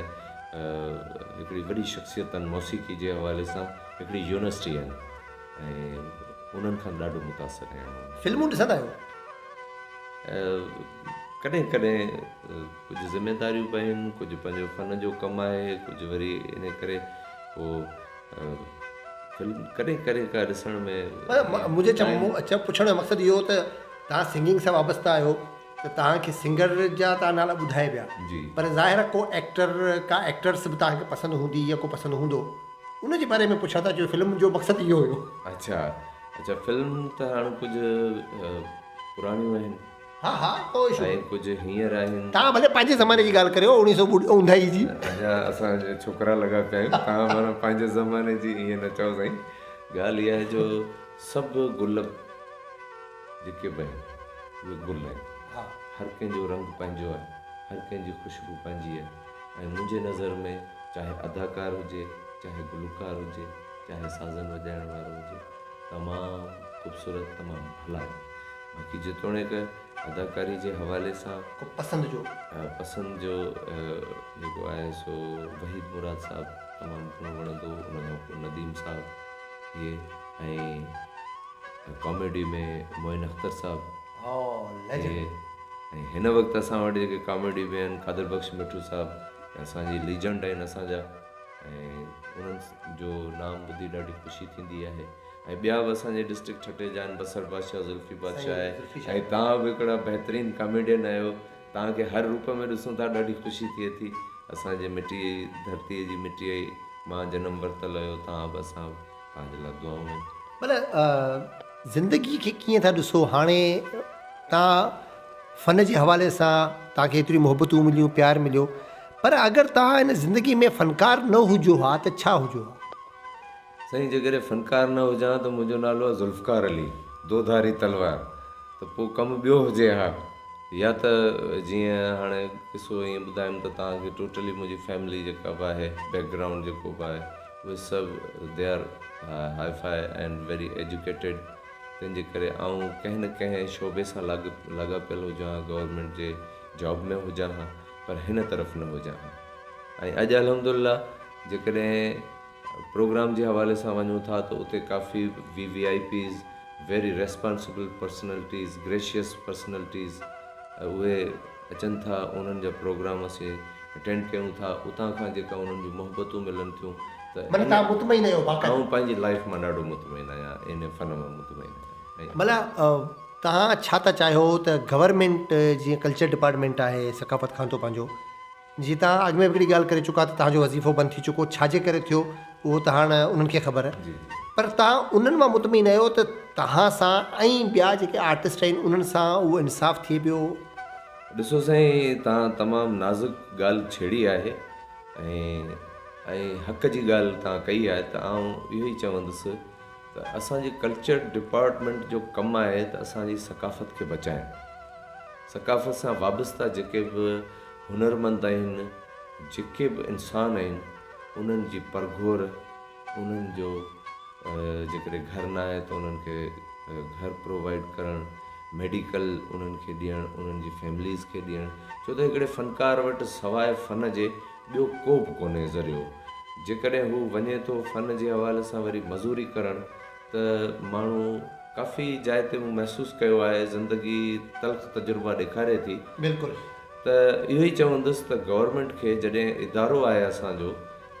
هڪڙي وڏي شخصيت آهن موسيقي جي حوالي سان هڪڙي يونيورسٽي آهن ۽ انهن کان ڏاڍو متاثر آهيان آئون. فلمون ڏسندا آهيو؟ ڪڏهن ڪڏهن ڪجهه ذميداريون به آهن، ڪجهه پنهنجو فن جو ڪم آهي، ڪجهه وري ان ڪري پوء فلم ڪڏهن ڪڏهن ڪا ڏسڻ ۾ منهنجي پڇڻ جو مقصد اهو هو ته توهان سنگنگ سان وابسته آهيو ته توهان کي سنگر جا توهان نالا ٻڌائي پيا پر ظاهر آهي ڪو ايڪٽر ڪا ايڪٽرس به توهان کي پسند هوندي يا ڪو پسند هوندو ان جي باري ۾ پڇان ٿا جو فلم جو مقصد اهو هيو. اڇا اڇا فلم ته هاڻ ڪجهه پراڻيون آهن. ها ها ڪو اشو ۽ ڪجهه هينئر آهن. توهان ڀلي پنهنجي زماني جي ڳالهه ڪريو اوڻيهه سو اونداهي جي. اڃا اسان ڇوڪرا لڳا پيا آهيون توهان معنيٰ پنهنجي زماني جي ائين نه چئو سائين ڳالهه اها آهي جو سڀ گل جيڪي به آهن اهي گل آهن هر ڪنهن جو رنگ پنهنجو آهي هر ڪنهن جي خوشبو پنهنجي آهي ۽ منهنجي نظر ۾ چاهي اداڪار هجي چاهي گلوڪار هجي چاهي سازن وڄائڻ وارو هجي تمام خوبصورت تمام ڀلا آهن باقي جيتوڻيڪ اداڪاري جي حوالي سان. ڪو پسند جو. پسند جو جيڪو آهي سو وحيد مراد صاحب تمام گهڻو وڻندو هو ان کان پوء نديم صاحب اهي ۽ ڪاميڊي ۾ معين اختر صاحب اهي ۽ هن وقت اسان وٽ جيڪي ڪاميڊي ۾ آهن قادر بخش مٺو صاحب اسان جي ليجنڊ آهن اسان جا ۽ انهن جو نام ٻڌي ڏاڍي خوشي ٿيندي آهي ۽ ٻيا به اسان جي ڊسٽرڪٽ ٺٽي جا آهن بصر بادشاهه زلفي بادشاهه آهي ۽ توهان به هڪڙا بهترين ڪاميڊين آهيو توهان کي هر روپ ۾ ڏسون ٿا ڏاڍي خوشي ٿئي ٿي اسان جي مٽي ڌرتي جي مٽي مان جنم ورتل آهيو توهان به اسان به توهان جي لاء دعائون آهن. مطلب زندگي کي ڪيئن ٿا ڏسو هاڻي توهان فن جي حوالي سان توهان کي ايتريون محبتون مليون پيار مليو پر اگر توهان هن زندگي ۾ فنڪار نه هجو ها ته ڇا هجو ها؟ سائين جيڪڏهن فنڪار نه هجان ته منهنجو نالو آهي ذوالفقار علي دوڌاري تلوار ته پوء ڪم ٻيو هجي ها يا ته جيئن هاڻي قصو ائين ٻڌايم ته توهان کي ٽوٽلي منهنجي فيملي جيڪا به آهي بيڪ گرائونڊ جيڪو به آهي اهي سڀ they are hi fi and very educated تنهن جي ڪري آئون ڪنهن نه ڪنهن شعبي سان لاڳاپيل هجان ها گورنمينٽ جي جاب ۾ هجان ها پر هن طرف نه هجان ها ۽ اڄ الحمدلله جيڪڏهن پروگرام جي حوالي سان وڃون ٿا ته اتي ڪافي V V I Ps, very responsible personalities, gracious personalities اهي اچن ٿا انهن جا پروگرام اسين اٽينڊ ڪيون ٿا اتان کان جيڪا انهن جون محبتون ملن ٿيون ته معنيٰ توهان مطمئن آهيو باقاعده؟ آئون پنهنجي لائيف مان ڏاڍو مطمئن آهيان ان فن مان مطمئن آهيان. معنيٰ. توهان ڇا ٿا چاهيو ته گورنمينٽ جيئن ڪلچر ڊپارٽمينٽ آهي ثقافت کاتو پنهنجو جيئن توهان اڳ ۾ به هڪڙي ڳالهه ڪري چڪا ته توهان جو وظيفو بند ٿي چڪو ڇا جي ڪري ٿيو اهو ته هاڻ انهن کي خبر پر توهان انهن مان مطمئن آهيو ته توهان سان ۽ ٻيا جيڪي آرٽسٽ آهن انهن سان اهو انصاف ٿئي پيو؟ ڏسو سائين توهان تمام نازڪ ڳالهه ڇيڙي آهي ۽ ۽ حق جي ڳالهه توهان ڪئي آهي ته آئون اهو ئي چوندس ته اسان جي ڪلچر ڊپارٽمينٽ جو ڪم آهي ته اسان جي ثقافت کي بچائڻ. ثقافت سان وابسته جيڪي به هنرمند آهن، جيڪي به انسان آهن، انهن جي پرگهور، انهن جو جيڪڏهن گهر ناهي ته انهن کي گهر پرووائيڊ ڪرڻ، ميڊيڪل انهن کي ڏيڻ، انهن جي فيمليز کي ڏيڻ، ڇو ته هڪڙي فنڪار وٽ سواء فن جي ٻيو ڪو به ڪونهي ذريعو. جيڪڏهن هو وڃي ٿو فن جي حوالي سان وري مزوري ڪرڻ ته ماڻهو ڪافي جاء تي مون محسوس ڪيو آهي زندگي تلخ تجربا ڏيکاري ٿي. بلڪل. ته اهو ئي چوندس ته گورنمينٽ کي جڏهن ادارو آهي اسان جو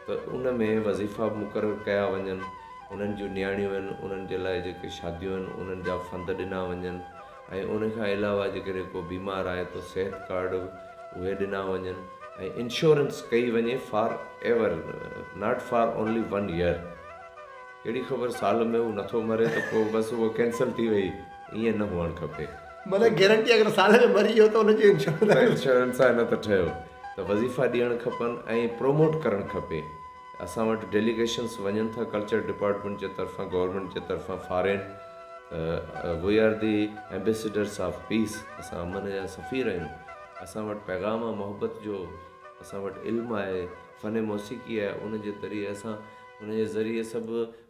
ته ان ۾ وظيفا به مقرر ڪيا وڃن انهن جون نياڻيون آهن انهن جي لاء جيڪي شاديون آهن انهن جا فند ڏنا وڃن ۽ ان کان علاوه جيڪڏهن ڪو بيمار آهي ته صحت ڪارڊ اهي ڏنا وڃن ۽ انشورنس ڪئي وڃي for ever not for only one year ڪهڙي خبر سال ۾ هو نٿو مري ته پوء بس اهو ڪينسل ٿي وئي ائين نه هئڻ کپي. معنيٰ گيرنٽي اگر سال ۾ مري ويو ته ان جي انشورنس آهي. انشورنس آهي نه ته ٺهيو ته وظيفا ڏيڻ کپن ۽ پروموٽ ڪرڻ کپي اسان وٽ ڊيليگيشنس وڃن ٿا ڪلچر ڊپارٽمينٽ جي طرفان گورنمينٽ جي طرفان فارين ته we are the ambassadors of peace اسان امن جا سفير آهيون اسان وٽ پيغام آهي محبت جو اسان وٽ علم آهي فن موسيقي آهي ان جي ذريعي اسان ان جي ذريعي سڀ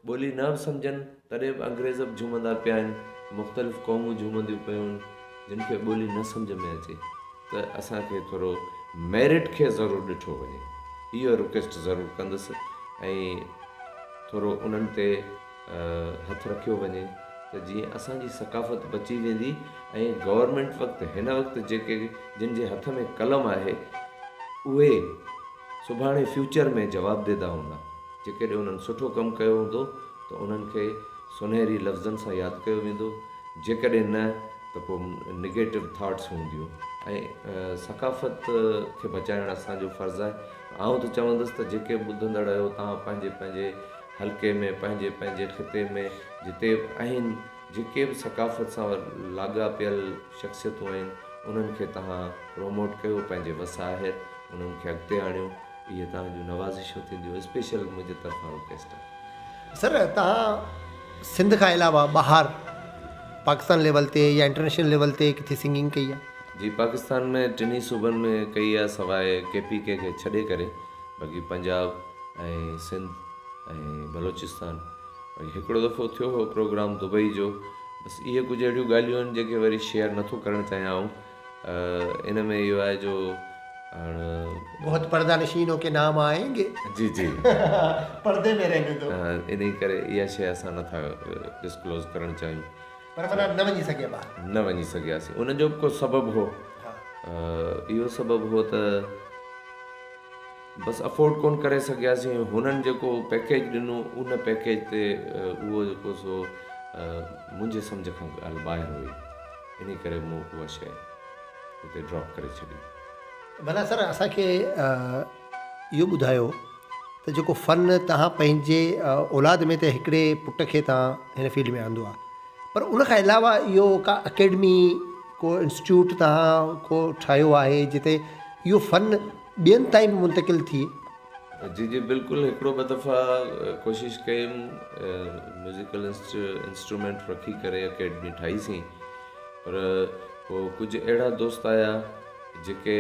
ٻولي نه به سمجهن تڏهن به انگريز به جهومندا پيا آهن مختلف قومون جهومنديون پيون آهن جن کي ٻولي نه سمجهه ۾ اچي ته اسان کي ٿورو ميرٽ کي ضرور ڏٺو وڃي اهو رڪويسٽ ضرور ڪندس ۽ ٿورو انهن تي هٿ رکيو وڃي ته جيئن اسان جي ثقافت بچي ويندي ۽ گورنمينٽ وقت هن وقت جيڪي جن جي هٿ ۾ قلم آهي اهي سڀاڻي فيوچر ۾ جوابديده هوندا جيڪڏهن انهن سٺو ڪم ڪيو هوندو ته انهن کي سونهري لفظن سان ياد ڪيو ويندو جيڪڏهن نه ته پوء نگيٽو ٿاٽس هونديون ۽ ثقافت کي بچائڻ اسان جو فرض آهي آئون ته چوندس ته جيڪي به ٻڌندڙ آهيو توهان پنهنجي پنهنجي حلقي ۾ پنهنجي پنهنجي خطي ۾ جتي به آهن جيڪي به ثقافت سان لاڳاپيل شخصيتون آهن انهن کي توهان پروموٽ ڪيو پنهنجي وس آهر انهن کي اڳتي آڻيو اهي توهان جون نوازشون ٿينديون اسپيشل منهنجي طرفان رڪويسٽ آهي. سر توهان سنڌ کان علاوه ٻاهر پاڪستان ليول تي يا انٽرنيشنل ليول تي ڪٿي سنگنگ ڪئي آهي؟ جي پاڪستان ۾ ٽنهي صوبن ۾ ڪئي آهي سواء ڪي پي ڪي کي ڇڏي ڪري باقي پنجاب ۽ سنڌ ۽ بلوچستان وري هڪڙو دفعو ٿيو هو پروگرام دبئي جو بس اهي ڪجهه اهڙيون ڳالهيون آهن جيڪي وري شيئر نٿو ڪرڻ چاهيان آئون ان ۾ اهو آهي جو هاڻ بهت پرده نشينو ڪي نام آئين گي جي جي پردي ۾ رهني دو انهي ڪري اها شيء اسان نٿا ڊسڪلوز ڪرڻ چاهيون پر معنيٰ نه وڃي سگهيا ٻاهر نه وڃي سگهياسين ان جو به ڪو سبب هو اهو سبب هو ته بس افورڊ ڪون ڪري سگهياسين هنن جيڪو پيڪيج ڏنو ان پيڪيج تي اهو جيڪو سو منهنجي سمجهه کان ڳالهه ٻاهر هئي انهي ڪري مون اها شيء اتي ڊراپ ڪري ڇڏي. ڀلا سر اسان کي اهو ٻڌايو ته جيڪو فن توهان پنهنجي اولاد ۾ ته هڪڙي پٽ کي توهان هن فيلڊ ۾ آندو آهي پر ان کان علاوه اهو ڪا اڪيڊمي ڪو انسٽيٽيوٽ توهان ڪو ٺاهيو آهي جتي اهو فن ٻين تائين به منتقل ٿئي؟ جي جي بلڪل هڪڙو ٻه دفعا ڪوشش ڪيم ميوزيڪل انسٽرومينٽ رکي ڪري اڪيڊمي ٺاهي سين پر پوء ڪجهه اهڙا دوست آيا جيڪي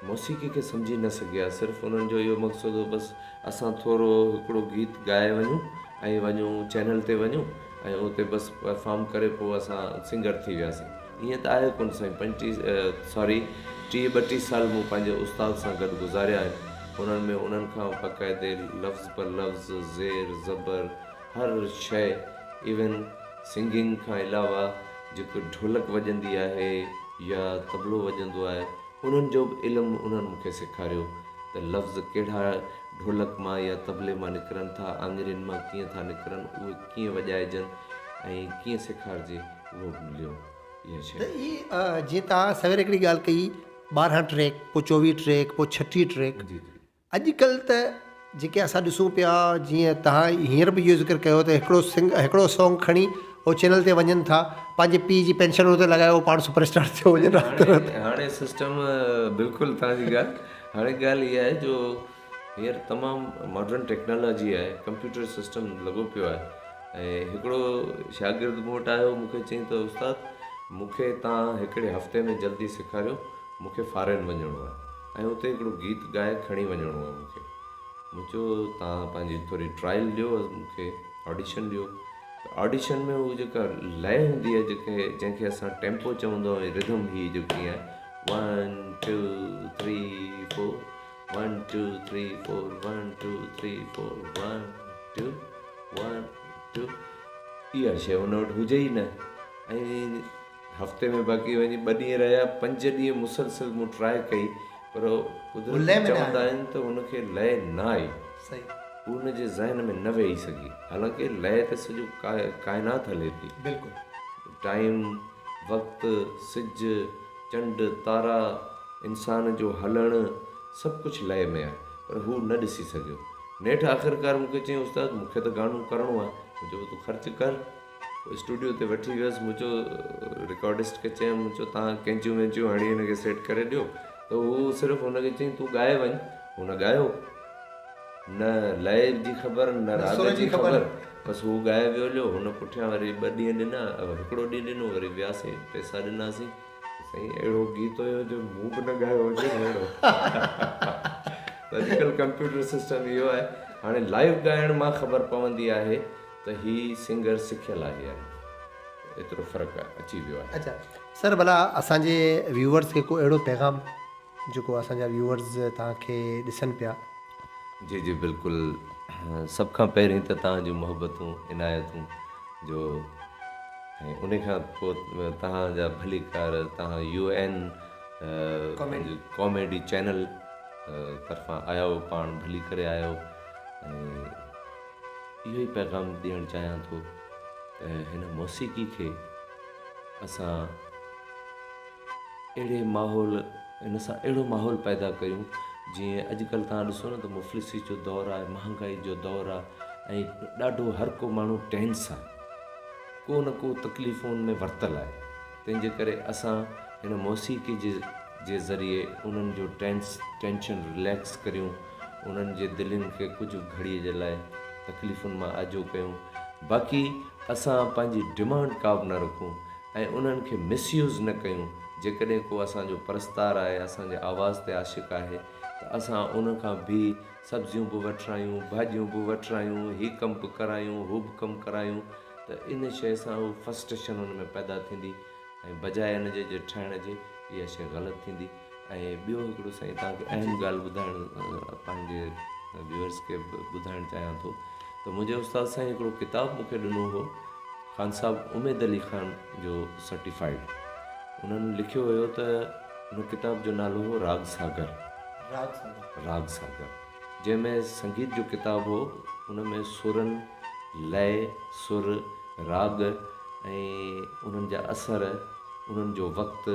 موسيقي کي سمجهي نه سگهيا صرف انهن جو اهو مقصد هو بس اسان ٿورو هڪڙو گيت ڳائي وڃون ۽ وڃون چينل تي وڃون ۽ اتي بس پرفارم ڪري پوء اسان سنگر ٿي وياسين ائين ته آهي ڪونه سائين پنجٽيهه سوري ٽيهه ٻٽيهه سال مون پنهنجي استاد سان گڏ گذاريا آهن انهن ۾ انهن کان باقاعدي لفظ بر لفظ زير زبر هر شيء ايون سنگنگ کان علاوه جيڪو ڍولڪ وڄندي آهي يا طبلو وڄندو آهي انهن جو به علم انهن مون کي سيکاريو ته لفظ ڪهڙا ڍولڪ مان يا طبلي مان نڪرن ٿا، آڱرين مان ڪيئن ٿا نڪرن، اهي ڪيئن وڄائجن ۽ ڪيئن سيکارجي، اهو به مليو اها شيء. ته هي جيئن توهان سوير هڪڙي ڳالهه ڪئي ٻارهن ٽريڪ پوء چوويهه ٽريڪ پوء ڇٽيهه ٽريڪ جي جي. اڄڪلهه ته جيڪي اسان ڏسون پيا جيئن توهان هينئر به اهو ذڪر ڪيو ته هڪڙو سنگ هڪڙو سانگ کڻي هو چينل تي وڃن ٿا پنهنجي پيء جي پينشن ان تي لڳائي هو پاڻ سپر اسٽار ٿيو وڃن رات رات. هاڻي سسٽم بلڪل توهان جي ڳالهه هاڻي ڳالهه اها آهي جو هينئر تمام ماڊرن ٽيڪنالاجي آهي ڪمپيوٽر سسٽم لڳو پيو آهي ۽ هڪڙو شاگرد مون وٽ آيو مون کي چيائين ته استاد مون کي توهان هڪڙي هفتي ۾ جلدي سيکاريو مون کي فارين وڃڻو آهي ۽ اتي هڪڙو گيت ڳائي کڻي وڃڻو آهي مون کي. مون چيو توهان پنهنجي ٿوري ٽرائل ڏيو مون کي آڊيشن ڏيو ته آڊيشن ۾ هو جيڪا لئه هوندي آهي جيڪي جنهن کي اسان ٽيمپو چوندا آهيون رڌم هي جيڪي آهي one two three four one two three four one two three four one two one two اها شيء هن وٽ هجي ئي نه ۽ هفتي ۾ باقي وڃي ٻه ڏينهن رهيا، پنج ڏينهن مسلسل مون ٽرائي ڪئي پر قدرتي چوندا آهن ته هن کي لئه نه آئي. هو هن جي ذهن ۾ نه ويهي سگهي. حالانڪه لئه تي سڄو ڪائنات هلي ٿي. ٽائيم، وقت، سج، چنڊ، تارا، انسان جو هلڻ سڀ ڪجهه لئه ۾ آهي پر هو نه ڏسي سگهيو. نيٺ آخرڪار مون کي چيائين استاد مون کي ته گانو ڪرڻو آهي. مون چيو تون خرچ ڪر. پوء اسٽوڊيو تي وٺي ويس، مون چيو رڪارڊسٽ کي چيم، مون چيو توهان ڪينچيون وينچيون هڻي هن کي سيٽ ڪري ڏيو ته هو صرف هن کي چيائين تون ڳائي وڃ، هن ڳايو، نه لئي جي خبر نه راڳ جي خبر، بس هو ڳائي ويو هليو، هن پٺيان وري ٻه ڏينهن ڏنا، هڪڙو ڏينهن ڏنو وري وياسين پئسا ڏناسين، سائين اهڙو گيت هيو جو مون به نه ڳايو هجي اهڙو. ته اڄڪلهه ڪمپيوٽر سسٽم اهو آهي، هاڻي لائيو ڳائڻ مان خبر پوندي آهي ته هي سنگر سکيل آهي يا نه ايترو فرق اچي ويو آهي. اڇا سر ڀلا اسان جي ويوئرز کي ڪو اهڙو پيغام جيڪو اسان جا ويوئرز توهان کي ڏسن پيا. جي جي بلڪل سڀ کان پهرين ته توهان جون محبتون عنايتون جو ۽ انهي کان پوء توهان جا ڀليڪار توهان يو اين ڪاميڊي چينل طرفان آيا آهيو پاڻ ڀلي ڪري آيا آهيو ۽ اهو ئي پيغام ڏيڻ چاهيان ٿو ته هن موسيقي کي اسان اهڙي ماحول ان سان اهڙو ماحول پيدا ڪيون جيئن اڄڪلهه توهان ڏسو نه ته مفلسي جو دور آهي مهانگائي جو دور آهي ۽ ڏاڍو هر ڪو ماڻهو ٽينس آهي ڪو نه ڪو تڪليفون ان ۾ ورتل آهي تنهن جي ڪري اسان هن موسيقي جي جي ذريعي انهن جو ٽينس ٽينشن رليڪس ڪريون انهن جي دلين کي ڪجهه گهڙيء جي لاء تڪليفن مان آجو ڪيون، باقي اسان پنهنجي ڊمانڊ ڪا به نه رکون ۽ انهن کي مس يوز نه ڪيون، جيڪڏهن ڪو اسان جو پرستار آهي، اسان جي آواز تي عاشق آهي ته اسان ان کان به سبزيون به وٺرايون، ڀاڄيون به وٺرايون، هي ڪم به ڪرايون، هو به ڪم ڪرايون ته ان شيء سان هو فرسٽريشن ان ۾ پيدا ٿيندي ۽ بجاء ان جي جي ٺهڻ جي اها شيء غلط ٿيندي. ۽ ٻيو هڪڙو سائين توهان کي اهم ڳالهه ٻڌائڻ پنهنجي ويورز کي به ٻڌائڻ چاهيان ٿو ته منهنجي استاد سائين هڪڙو ڪتاب مون کي ڏنو هو خان صاحب اميد علي خان جو سرٽيفائيڊ انهن لکيو هيو ته ان ڪتاب جو نالو هو راڳ ساگر راڳ ساگر جنهن ۾ سنگيت جو ڪتاب هو ان ۾ سرن لئي سر راڳ ۽ انهن جا اثر انهن جو وقت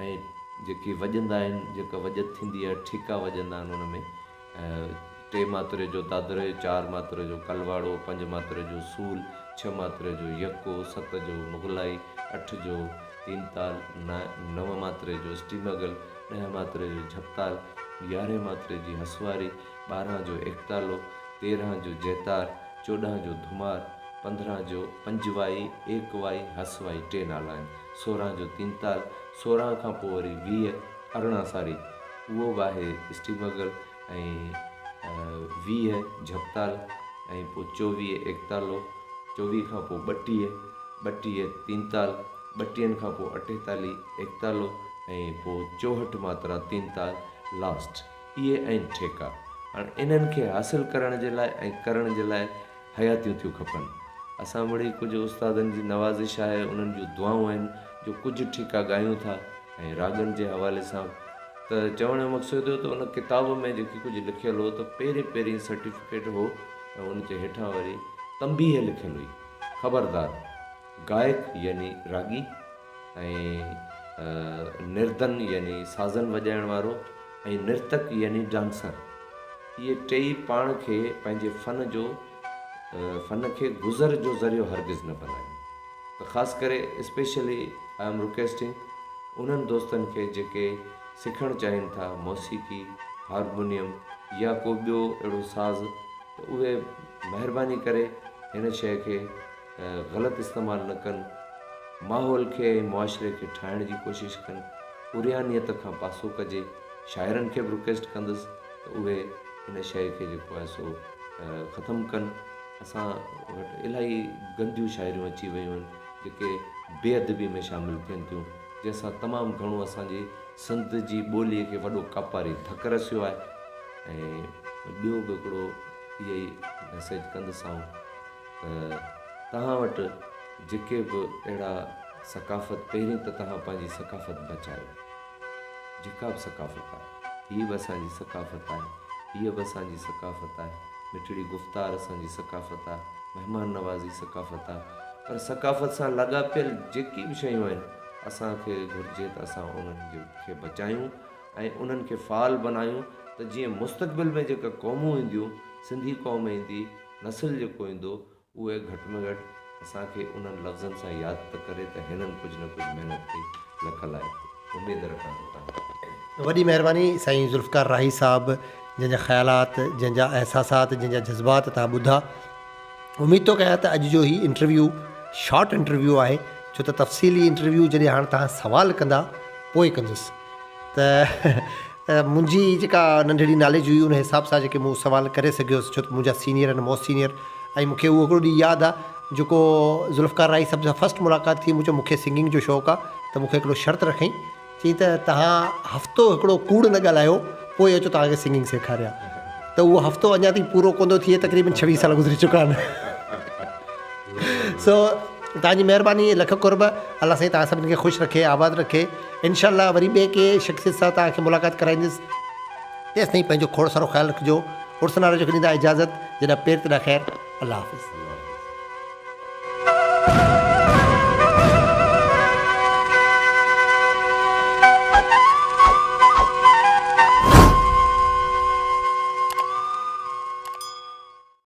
۽ جيڪي وڄندا آهن، جيڪا وڄت ٿيندي آهي، ٺيڪا وڄندا آهن ان ۾ ٽي ماتري جو دادري، چار ماتري جو ڪلواڙو، پنج ماتري جو سول، ڇهه ماتري جو يڪو، ست جو مغلائي، اٺ جو تين تال، نو ماتري جو اسٽيمگل، ڏهه ماتري جو جھپتال، يارهين ماتري جي هسواري، 12 جو ايڪتالو، 13 جو جيتار، 14 جو ڌمار، 15 جو پنجوائي، ايڪوائي، هسوائي ٽي نالا آهن. 16 جو تينتال، 16 کان پوء وري 20، 18 ساري اهو به آهي اسٽيمگل ۽ 20 جھپتال ۽ پوء 24 ايڪتالو، 24 کان پوء 32، 32 تينتال، ٻٽيهن کان پوء اٺيتاليهه ايڪتالو ۽ پوء 64 ماترا تينتال لاسٽ. اهي آهن ٺيڪا. هاڻ انهن کي حاصل ڪرڻ جي لاء ۽ ڪرڻ جي لاء حياتيون ٿيون کپن. اسان مڙئي ڪجهه استادن جي نوازش آهي، انهن جون دعائون آهن جو ڪجهه ٺيڪا ڳايون ٿا ۽ راڳن جي حوالي سان ته چوڻ جو مقصد اهو ته ان ڪتاب ۾ جيڪي ڪجهه لکيل هو ته پهرين پهرين سرٽيفڪيٽ هو ۽ ان جي هيٺان وري تنبيهه لکيل هئي خبردار! گائڪ يعني راڳي ۽ نردن يعني سازن وڄائڻ وارو ۽ نرتڪ يعني ڊانسر اهي ٽيئي پاڻ کي پنهنجي فن جو فن کي گذر جو ذريعو هرگز نه بنايو ته خاص ڪري اسپيشلي I am requesting انهن دوستن کي جيڪي سکڻ چاهين ٿا موسيقي، هارمونيم يا ڪو ٻيو اهڙو ساز ته اهي مهرباني ڪري هن شيء کي غلط استعمال نه ڪن، ماحول کي ۽ معاشري کي ٺاهڻ جي ڪوشش ڪن، عريانيت کان پاسو ڪجي، شاعرن کي به رڪويسٽ ڪندس ته اهي ان شيء کي جيڪو آهي سو ختم ڪن، اسان وٽ الاهي گنديون شاعريون اچي ويون آهن جيڪي بي ادبي ۾ شامل ٿين ٿيون، جنهن سان تمام گهڻو اسان جي سنڌ جي ٻوليء کي وڏو ڪاپاري ڌڪ رسيو آهي ۽ ٻيو به هڪڙو اهي ئي ميسيج ڪندس آئون ته توهان وٽ جيڪي به اهڙا ثقافت پهرين ته توهان پنهنجي ثقافت بچايو جيڪا به ثقافت آهي هي به اسان جي ثقافت آهي هيء به اسان جي ثقافت آهي مٺڙي گفتار اسان جي ثقافت آهي مهمان نوازي ثقافت آهي پر ثقافت سان لاڳاپيل جيڪي به شيون آهن اسان کي گهرجي ته اسان انهن جي کي بچايون ۽ انهن کي فعال بنايون ته جيئن مستقبل ۾ جيڪا قومون اينديون، سنڌي قوم ايندي، نسل جيڪو ايندو اهي گهٽ ۾ گهٽ اسان کي انهن لفظن سان ياد ته ڪري ته هنن ڪجهه نه ڪجهه محنت ڪئي. لک لائق. اميد رکان ٿو توهان کان. وڏي مهرباني سائين ذوالفقار راهي صاحب جنهن جا خيالات جنهن جا احساسات جنهن جا جذبات توهان ٻڌا. اميد ٿو ڪيان ته اڄ جو هي انٽرويو شارٽ انٽرويو آهي ڇو ته تفصيلي انٽرويو جڏهن هاڻ توهان سوال ڪندا پوء ڪندس ته منهنجي جيڪا ننڍڙي ناليج هئي ان حساب سان جيڪي مون سوال ڪري سگهيس ڇو ته منهنجا سينيئر آهن موسٽ سينيئر ۽ مون کي اهو هڪڙو ڏينهن ياد آهي جيڪو ذوالفقار راهي صاحب سان فرسٽ ملاقات ٿي مون چيو مون کي سنگنگ جو شوق آهي ته مون کي هڪڙو شرط رکئين چيائين ته توهان هفتو هڪڙو ڪوڙ نه ڳالهايو پوء اچو توهان کي سنگنگ سيکاريان ته اهو هفتو اڃا تائين پورو ڪونه ٿو ٿئي تقريبن ڇويهه سال گذري چڪا آهن سو توهان جي مهرباني لک قرب الله سائين توهان سڀني کي خوش رکي آباد رکي انشاء الله وري ٻئي ڪنهن شخصيت سان توهان کي ملاقات ڪرائيندس تيستائين پنهنجو کوڙ سارو خيال رکجو عرس ناريجو کي ڏيندا اجازت جڏا پير تڏا خير الله حافظ.